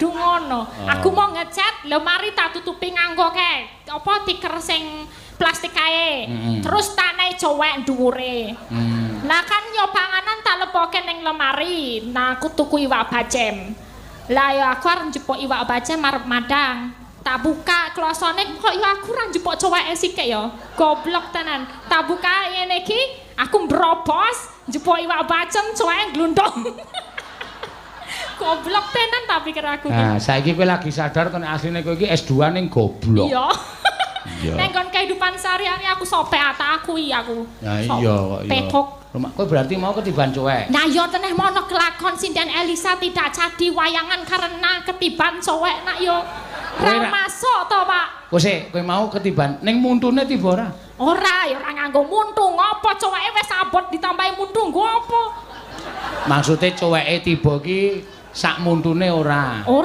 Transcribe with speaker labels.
Speaker 1: Kudu ngono.
Speaker 2: Oh.
Speaker 1: Aku mau ngecat lemari tak tutupi nganggo kae. Apa tiker sing plastik kae. Terus tak naik cowek dhuwure. Lah kan yo panganan tak lepoke ning lemari. Nah aku tuku iwak bacem. Lah yo aku arep njupuk iwak bacem arep madang. Tak buka klosone kok yo aku ora njupuk coweke sikik yo. Goblok tenan. Tak buka ngene iki, aku mbrobos njupuk iwak bacem coweke glundung. Goblok tenan tak pikir aku ki.
Speaker 2: Nah, saiki kowe lagi sadar to nek asline kowe iki S2 ning goblok.
Speaker 1: Iya.
Speaker 2: Iya.
Speaker 1: Ning nggon kehidupan sehari-hari aku sopek tak akui aku.
Speaker 2: Nah iya kok iya.
Speaker 1: Petok.
Speaker 2: Rumah kowe berarti mau ketiban cowek.
Speaker 1: Nah yo teneh mono kelakon sinden Elisa tidak jadi wayangan karena ketiban cowek nak yo.
Speaker 2: Kowe
Speaker 1: Ra masuk to, Pak.
Speaker 2: Kowe sik, kowe mau ketiban ning muntune tiba ora?
Speaker 1: Ora, ya ora nganggo muntu. Ngopo coweke wis abot ditambahi muntu nggo apa?
Speaker 2: Maksude coweke tiba ki sak muntune ora.
Speaker 1: Ora.